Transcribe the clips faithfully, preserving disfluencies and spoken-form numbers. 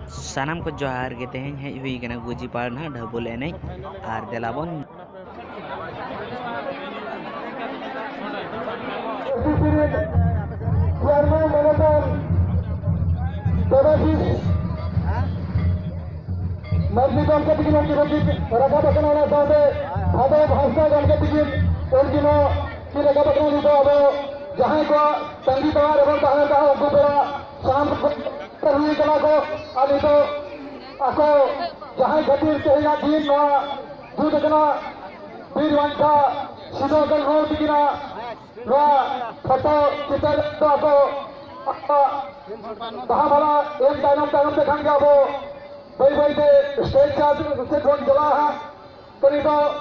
ᱥᱟᱱᱟᱢ ᱠᱚ ᱡᱚᱦᱟᱨ ᱜᱮ᱾ ᱛᱮᱦᱮᱧ ᱦᱮᱡ ᱦᱩᱭ ᱠᱟᱱᱟ ᱜᱩᱡᱤ ᱯᱟᱲ ᱱᱟᱦᱟᱜ ᱰᱷᱟᱹᱵᱩᱞ ᱮᱱᱮᱡ, ᱟᱨ ᱫᱮᱞᱟ ᱵᱚᱱ ᱪᱮᱭᱟᱨᱢᱮᱱ ᱢᱟᱱᱚᱛᱟᱱ ᱫᱮᱵᱟᱥᱤᱥ ᱢᱟᱹᱡᱷᱤ ᱜᱚᱢᱠᱮ ᱛᱟᱹᱠᱤᱱ ᱩᱱᱠᱤᱱ ᱦᱚᱸᱠᱤᱱ ᱨᱟᱠᱟᱵ ᱟᱠᱟᱱᱟ, ᱚᱱᱟ ᱥᱟᱶᱛᱮ ᱵᱷᱟᱫᱚ ᱦᱟᱸᱥᱫᱟ ᱜᱚᱢᱠᱮ ᱛᱟᱹᱠᱤᱱ ᱩᱱᱠᱤᱱ ᱦᱚᱸ ᱠᱤᱱ ᱨᱟᱠᱟᱵ ᱟᱠᱟᱱᱟ᱾ ᱱᱤᱛᱚᱜ ᱟᱵᱚ ᱡᱟᱦᱟᱸᱭ ᱠᱚᱣᱟᱜ ᱛᱟᱺᱜᱤ ᱛᱟᱲᱟᱜ ᱨᱮᱵᱚᱱ ᱛᱟᱦᱮᱸ ᱠᱟᱱᱟ, ᱩᱱᱠᱩ ᱯᱮᱲᱟ ᱥᱟᱱᱟᱢ ᱠᱚ ᱦᱩᱭ ᱠᱟᱱᱟ ᱠᱚ, ᱟᱨ ᱱᱤᱛᱚᱜ ᱟᱠᱚ ᱡᱟᱦᱟᱸᱭ ᱠᱷᱟᱹᱛᱤᱨ ᱛᱮᱦᱮᱧᱟᱜ ᱫᱤᱱ ᱱᱚᱣᱟ ᱡᱩᱛ ᱟᱠᱟᱱᱟ, ᱵᱤᱨ ᱵᱟᱱᱴᱟ ᱥᱤᱫᱩ ᱠᱟᱹᱱᱦᱩ ᱛᱟᱹᱠᱤᱱᱟᱜ ᱱᱚᱣᱟ ᱯᱷᱳᱴᱳ ᱪᱤᱛᱟᱹᱨ ᱫᱚ ᱟᱵᱚ ᱵᱟᱦᱟ ᱢᱟᱞᱟ ᱮᱢ ᱛᱟᱭᱱᱚᱢ ᱛᱟᱭᱱᱚᱢ ᱛᱮ ᱠᱷᱟᱱ ᱜᱮ ᱟᱵᱚ ᱵᱟᱹᱭ ᱵᱟᱹᱭ ᱛᱮ ᱥᱴᱮᱡ ᱪᱟᱨ ᱥᱮᱫ ᱵᱚᱱ ᱪᱟᱞᱟᱜᱼᱟ ᱦᱟᱸᱜ᱾ ᱛᱚ ᱱᱤᱛᱚᱜ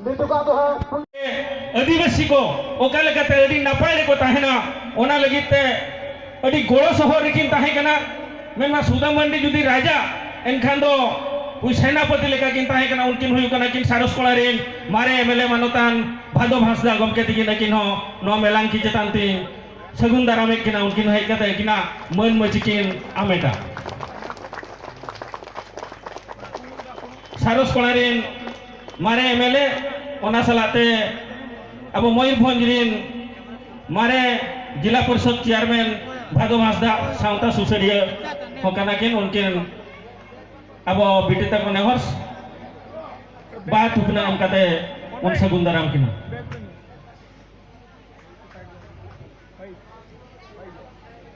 ᱱᱤᱛᱚᱜᱟᱜ ᱫᱚ ᱦᱟᱸᱜ ᱟᱹᱫᱤᱵᱟᱹᱥᱤ ᱠᱚ ᱚᱠᱟ ᱞᱮᱠᱟᱛᱮ ᱟᱹᱰᱤ ᱱᱟᱯᱟᱭ ᱨᱮᱠᱚ ᱛᱟᱦᱮᱱᱟ, ᱚᱱᱟ ᱞᱟᱹᱜᱤᱫ ᱛᱮ ᱟᱹᱰᱤ ᱜᱚᱲᱚ ᱥᱚᱦᱚᱫ ᱨᱮᱠᱤᱱ ᱛᱟᱦᱮᱸ ᱠᱟᱱᱟ᱾ ᱢᱮᱱᱢᱟ ᱥᱩᱫᱟᱹᱢ ᱢᱟᱱᱰᱤ ᱡᱩᱫᱤ ᱨᱟᱡᱟ, ᱮᱱᱠᱷᱟᱱ ᱫᱚ ᱩᱱᱤ ᱥᱮᱱᱟᱯᱚᱛᱤ ᱞᱮᱠᱟ ᱠᱤᱱ ᱛᱟᱦᱮᱸ ᱠᱟᱱᱟ᱾ ᱩᱱᱠᱤᱱ ᱦᱩᱭᱩᱜ ᱠᱟᱱᱟ ᱠᱤᱱ ᱥᱟᱨᱚᱥ ᱠᱚᱲᱟ ᱨᱮᱱ ᱢᱟᱨᱮ ᱮᱢ ᱮᱞ ᱮ ᱢᱟᱱᱚᱛᱟᱱ ᱵᱷᱟᱫᱚ ᱦᱟᱸᱥᱫᱟ ᱜᱚᱢᱠᱮ ᱛᱤᱠᱤᱱ᱾ ᱟᱹᱠᱤᱱ ᱦᱚᱸ ᱱᱚᱣᱟ ᱢᱮᱞᱟᱝᱠᱤ ᱪᱮᱛᱟᱱ ᱛᱤᱧ ᱥᱟᱹᱜᱩᱱ ᱫᱟᱨᱟᱢᱮᱫ ᱠᱤᱱᱟ᱾ ᱩᱱᱠᱤᱱ ᱦᱚᱸ ᱦᱮᱡ ᱠᱟᱛᱮ ᱟᱹᱠᱤᱱᱟᱜ ᱢᱟᱹᱱ ᱢᱟᱹᱪᱤ ᱠᱤᱱ ᱟᱢᱮᱴᱟ᱾ ᱥᱟᱨᱚᱥ ᱠᱚᱲᱟ ᱨᱮᱱ ᱢᱟᱨᱮ ᱮᱢ ᱮᱞ ᱮ, ᱚᱱᱟ ᱥᱟᱞᱟᱜ ᱛᱮ ᱟᱵᱚ ᱢᱚᱭᱩᱨᱵᱷᱚᱸᱡᱽ ᱨᱮᱱ ᱢᱟᱨᱮ ᱡᱮᱞᱟ ᱯᱚᱨᱤᱥᱚᱫ ᱪᱮᱭᱟᱨᱢᱮᱱ ᱵᱷᱟᱫᱚ ᱦᱟᱸᱥᱫᱟ ᱥᱟᱶᱛᱟ ᱥᱩᱥᱟᱹᱨᱤᱭᱟᱹ ᱦᱚᱸ ᱠᱟᱱᱟ ᱠᱤᱱ᱾ ᱩᱱᱠᱤᱱ ᱟᱵᱚ ᱵᱤᱴᱤ ᱛᱟᱠᱚ ᱱᱮᱦᱚᱨ ᱵᱟᱦᱟ ᱛᱷᱩᱯᱱᱟᱹ ᱮᱢ ᱠᱟᱛᱮ ᱵᱚᱱ ᱥᱟᱹᱜᱩᱱ ᱫᱟᱨᱟᱢ ᱠᱤᱱᱟ᱾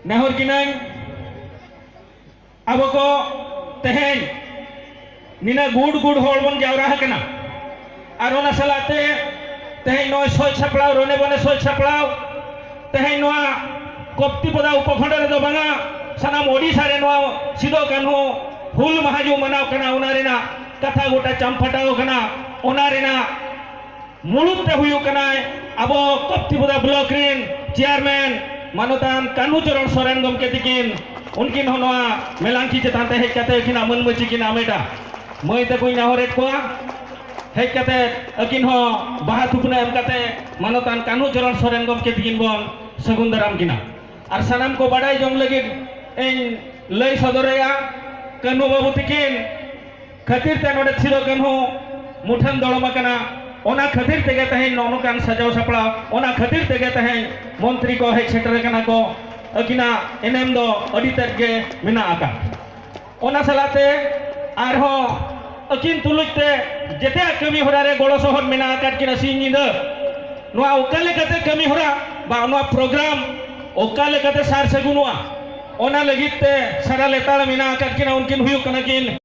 ᱱᱮᱦᱚᱨ ᱠᱤᱱᱟᱹᱧ, ᱟᱵᱚ ᱠᱚ ᱛᱮᱦᱮᱧ ᱱᱤᱱᱟᱹᱜ ᱜᱩᱰ ᱜᱩᱰ ᱦᱚᱲ ᱵᱚᱱ ᱡᱟᱣᱨᱟ ᱟᱠᱟᱱᱟ, ᱟᱨ ᱚᱱᱟ ᱥᱟᱞᱟᱜ ᱛᱮ ᱛᱮᱦᱮᱧ ᱱᱚᱜᱼᱚᱭ ᱥᱚᱡᱽ ᱥᱟᱯᱲᱟᱣ, ᱨᱚᱱᱮ ᱵᱚᱱᱮ ᱥᱚᱡᱽ ᱥᱟᱯᱲᱟᱣ, ᱛᱮᱦᱮᱧ ᱱᱚᱣᱟ ᱠᱚᱯᱛᱤᱯᱚᱫᱟ ᱩᱯᱚᱠᱷᱚᱸᱰ ᱨᱮᱫᱚ ᱵᱟᱝᱟ, ᱥᱟᱱᱟᱢ ᱳᱰᱤᱥᱟ ᱨᱮ ᱱᱚᱣᱟ ᱥᱤᱫᱩ ᱠᱟᱹᱱᱦᱩ ᱦᱩᱞ ᱢᱟᱦᱟ ᱡᱩ ᱢᱟᱱᱟᱣ ᱠᱟᱱᱟ, ᱚᱱᱟ ᱨᱮᱱᱟᱜ ᱠᱟᱛᱷᱟ ᱜᱚᱴᱟ ᱪᱟᱢᱯᱷᱟᱴᱟᱣ ᱠᱟᱱᱟ, ᱚᱱᱟ ᱨᱮᱱᱟᱜ ᱢᱩᱲᱩᱫ ᱛᱮ ᱦᱩᱭᱩᱜ ᱠᱟᱱᱟᱭ ᱟᱵᱚ ᱠᱚᱯᱛᱤᱯᱚᱫᱟ ᱵᱞᱚᱠ ᱨᱮᱱ ᱪᱮᱭᱟᱨᱢᱮᱱ ᱢᱟᱱᱚᱛᱟᱱ ᱠᱟᱹᱱᱦᱩ ᱪᱚᱨᱚᱬ ᱥᱚᱨᱮᱱ ᱜᱚᱢᱠᱮ ᱛᱤᱠᱤᱱ᱾ ᱩᱱᱠᱤᱱ ᱦᱚᱸ ᱱᱚᱣᱟ ᱢᱮᱞᱟᱝᱠᱤ ᱪᱮᱛᱟᱱ ᱛᱮ ᱦᱮᱡ ᱠᱟᱛᱮ ᱟᱹᱠᱤᱱᱟᱜ ᱢᱟᱹᱱ ᱢᱟᱹᱪᱤ ᱠᱤᱱ ᱟᱢᱮᱴᱟ᱾ ᱢᱟᱹᱭ ᱛᱟᱠᱚᱧ ᱱᱮᱦᱚᱨᱮᱫ ᱠᱚᱣᱟ, ᱦᱮᱡ ᱠᱟᱛᱮ ᱟᱹᱠᱤᱱ ᱦᱚᱸ ᱵᱟᱦᱟ ᱛᱷᱩᱯᱱᱟᱹ ᱮᱢ ᱠᱟᱛᱮ ᱢᱟᱱᱚᱛᱟᱱ ᱠᱟᱹᱱᱦᱩ ᱪᱚᱨᱚᱬ ᱥᱚᱨᱮᱱ ᱜᱚᱢᱠᱮ ᱛᱤᱠᱤᱱ ᱵᱚᱱ ᱥᱟᱹᱜᱩᱱ ᱫᱟᱨᱟᱢ ᱠᱤᱱᱟ᱾ ᱟᱨ ᱥᱟᱱᱟᱢ ᱠᱚ ᱵᱟᱰᱟᱭ ᱡᱚᱝ ᱞᱟᱹᱜᱤᱫ ᱤᱧ ᱞᱟᱹᱭ ᱥᱚᱫᱚᱨᱮᱭᱟ, ᱠᱟᱹᱱᱦᱩ ᱵᱟᱹᱵᱩ ᱛᱤᱠᱤᱱ ᱠᱷᱟᱹᱛᱤᱨ ᱛᱮ ᱱᱚᱰᱮ ᱥᱤᱫᱩ ᱠᱟᱹᱱᱦᱩ ᱢᱩᱴᱷᱟᱹᱱ ᱫᱚᱲᱚᱢ ᱟᱠᱟᱱᱟ᱾ ᱚᱱᱟ ᱠᱷᱟᱹᱛᱤᱨ ᱛᱮᱜᱮ ᱛᱮᱦᱮᱧ ᱱᱚᱜᱼᱚ ᱱᱚᱝᱠᱟᱱ ᱥᱟᱡᱟᱣ ᱥᱟᱯᱲᱟᱣ, ᱚᱱᱟ ᱠᱷᱟᱹᱛᱤᱨ ᱛᱮᱜᱮ ᱛᱮᱦᱮᱧ ᱢᱚᱱᱛᱨᱤ ᱠᱚ ᱦᱮᱡ ᱥᱮᱴᱮᱨ ᱟᱠᱟᱱᱟ ᱠᱚ᱾ ᱟᱹᱠᱤᱱᱟᱜ ᱮᱱᱮᱢ ᱫᱚ ᱟᱹᱰᱤ ᱛᱮᱫ ᱜᱮ ᱢᱮᱱᱟᱜ ᱟᱠᱟᱫ᱾ ᱚᱱᱟ ᱥᱟᱞᱟᱜ ᱛᱮ ᱟᱨᱦᱚᱸ ᱟᱹᱠᱤᱱ ᱛᱩᱞᱩᱡ ᱛᱮ ᱡᱮᱛᱮᱭᱟᱜ ᱠᱟᱹᱢᱤ ᱦᱚᱨᱟ ᱨᱮ ᱜᱚᱲᱚ ᱥᱚᱦᱚᱫ ᱢᱮᱱᱟᱜ ᱟᱠᱟᱫ ᱠᱤᱱᱟ᱾ ᱥᱤᱧ ᱧᱤᱫᱟᱹ ᱱᱚᱣᱟ ᱚᱠᱟ ᱞᱮᱠᱟᱛᱮ ᱠᱟᱹᱢᱤ ᱦᱚᱨᱟ ᱵᱟ ᱱᱚᱣᱟ ᱯᱨᱳᱜᱨᱟᱢ ᱚᱠᱟ ᱞᱮᱠᱟᱛᱮ ᱥᱟᱨ ᱥᱟᱹᱜᱩᱱᱚᱜᱼᱟ, ᱚᱱᱟ ᱞᱟᱹᱜᱤᱫ ᱛᱮ ᱥᱟᱨᱟ ᱞᱮᱛᱟᱲ ᱢᱮᱱᱟᱜ ᱟᱠᱟᱫ ᱠᱤᱱᱟ᱾ ᱩᱱᱠᱤᱱ ᱦᱩᱭᱩᱜ ᱠᱟᱱᱟ ᱠᱤᱱ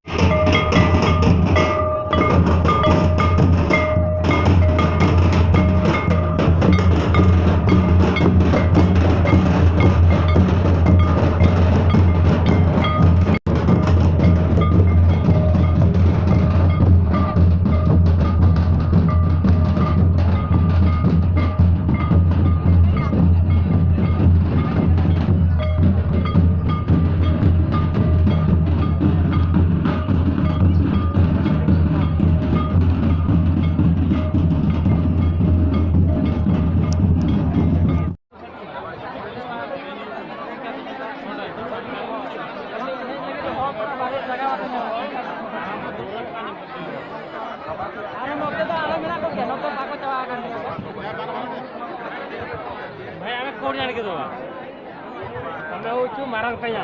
ᱵᱷᱟᱭ, ᱟᱢᱮ ᱠᱳᱰ ᱡᱟᱱ ᱠᱮᱫᱟ? ᱟᱢᱮ ᱦᱩᱪᱩ ᱢᱟᱨᱟᱝ ᱯᱮᱭᱟ᱾